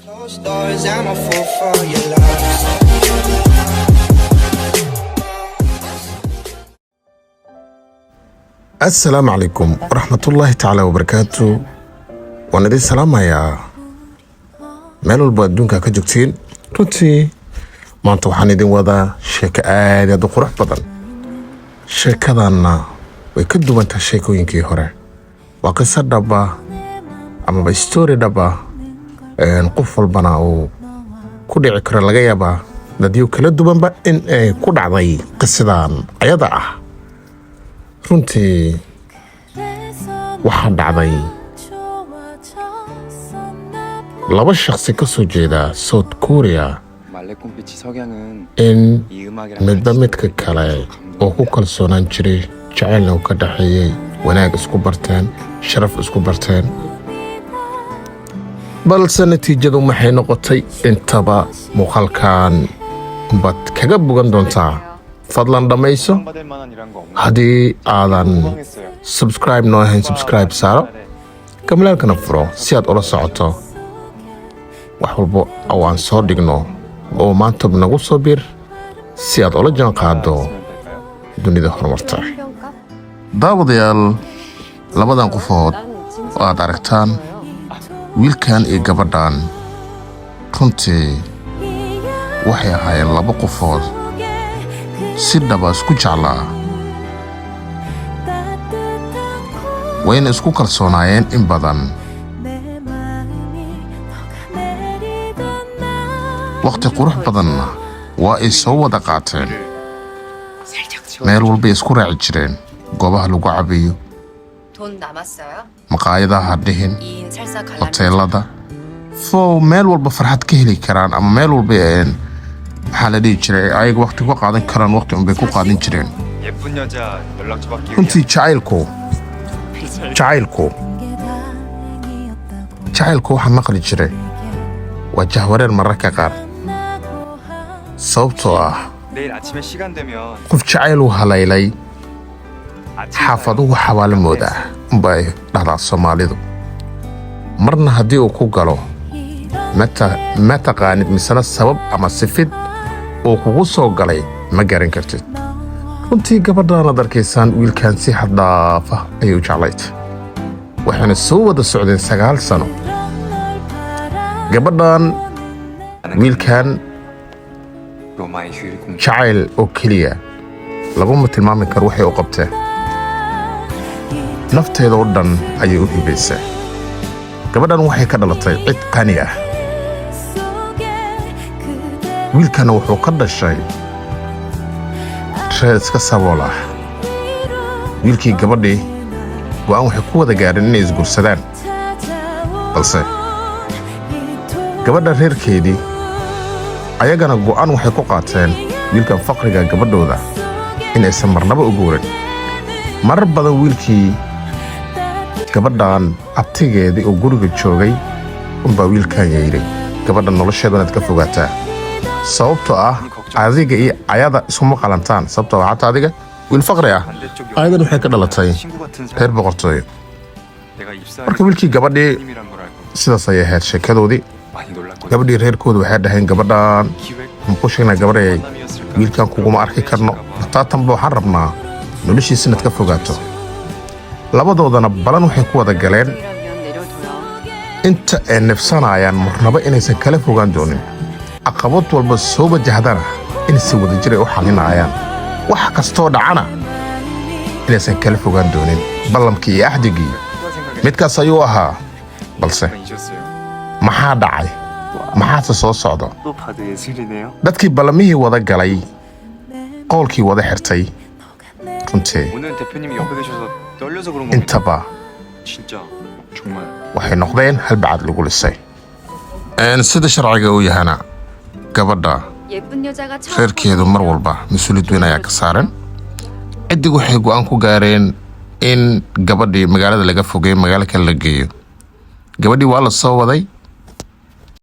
Closed doors, I'm a fool for your love. Assalaamu calaykum waraxmatullaahi tacaala wabarakaatu. Waan idin salaamayaa meel walbo adduunka ka joogtiin. Runtii maanta waxaan idin wadaa sheeko aad aad u qurux badan. Sheekadanna way ka duwantahay sheekooyinkii hore. Waa qiso dhaba amaba story dhaba, qof walbana uu ku dhici karo. Laga yaabaa dadyo kala duwanba in ay ku dhacday qisadan ayada ah. Runtii waxaa dhacday laba shakhsi ka soo jeeda South Korea 말레 꿈빛이 석양은 in 이 음악이랑 midba 같이 midka kale oo ku kalsoonaan jiray, jacaylna uu ka dhexeeyey, wanaag isku barteen, sharaf isku barteen, balse natiijadu maxay noqotay? Intaba muuqaalkan baad kaga bogan doontaa. Fadlan dhammayso. 받을 만한 일한 거 없나? Haddii aadan 당황했어요. subscribe noo ahayn, subscribe saaro, gambaleelkana furo si aad ula socoto wax walba oo aan soo dhigno, oo maanta nagu soo bir si aad ula jaan qaado 있으면 될까요? dunida horumarta. Daawadayaal, labadan qofood oo aad aragtaan, wiilkan iyo gabadhan, runtii waxay ahaayeen laba qofood si dhaba isku jeclaa, wayna isku kalsoonaayeen in badan. Wakhti qurux badanna waa ay soo wada qaateen. Meel walbay isku raaci jireen, goobaha lagu cabayo, 돈 남았어요? maqaayadaha dhihin, 2인 살사 갈라면 hoteelada fo meel walba farxad ka heli karaan ama meel walba maxaa la dhihi jiray, ayaga waqti ku qaadan karaan, waqti unbay ku qaadan jireen. 예쁜 여자 연락처 받기 Runtii jacaylku waxaa maqli jiray waa jahwareer mararka qaar, sababtoo ah 내일 아침에 시간 되면 qof jacayl u halaylay 아침 xaafaduhu xawaalo moodaa unbay dhahdaa Soomaalidu. Marna haddii uu ku galo, ma taqaanid misena sabab ama sifid uu kugu soo galay ma garan kartid. Runtii gabadhaanaad arkaysaan wiilkan si xad dhaafa ayay u jeclayd, waxayna soo wada socdeen 9 sano. Gabadhan wiilkan 로마의 휴일 공주 jacayl oo keliya laguma tilmaami karo. Waxay u qabteen nafteeda oo dhan ayay u hibaysay. Gabadhan waxay ka dhalatay cid qani ah, wiilkana wuxuu ka dhashay reer iska sabool ah. Wiilkii gabadhii go'aan waxay ku wada gaadheen inay isguursadaan, balse gabadha reerkeedii ayagana go'aan waxay ku qaateen wiilkan faqriga gabadhooda inaysan marnaba u guurin. Marar badan wiilkii gabadhan abtigeedii oo guriga joogay unbaa wiilkan yeydhay, "Gabadha nolosheedu inaad ka fogaataa, sababtoo ah adiga iyo ayada iskuma qalantaan, sababtoo ah xataa adiga wiil faqri ah, 반대쪽 ayadan waxay ka dhalatay 친구 같은 reer 사람 boqortooyo." 내가 입사하기 Marka wiilkii gabadhii 님이란 걸 알고 sidaas ayay ahayd sheekadoodii. 많이 놀랐거든. Gabadhii reerkoodu waxay dhaheen, "Gabadhan 기획 muxuu sheegnaa gabadhay, 만남이었을까? wiilkan kuguma arki karno bataatanba, waxaan rabnaa noloshiisa inaad ka fogaato." Labadoodana balan waxay ku wada galeen 이라면 내려둬요. inta ay nefsanayaan marnaba inaysan kala fogaan doonin, caqabad walba soo wajahdana in si wadajir ay u xalinayaan, wax kastoo dhacana inaysan kala fogaan doonin. Ballamkii iyo axdigii midkaas ayuu ahaa. Balse 잊었어요. maxaa dhacay? Maxaase soo socda? 또 봐도 예술이네요. Dadkii ballamihii wada galay, qowlkii wada xirtay, runtii 오늘 대표님이 옆에 계셔서 떨려서 그런 겁니다. intaba 진짜 정말 waxay noqdeen hal bacad lagu lisay. Sida sharciga uu yahana, gabadha 예쁜 여자가 처음 reerkeedu mar walba mas-uuliyad weyn ayaa ka saaran. Ciddig waxay go'aan ku gaareen in gabadhii magaalada laga fogeeyo, magaalo kale la geeyo. Gabadhii waa la soo waday.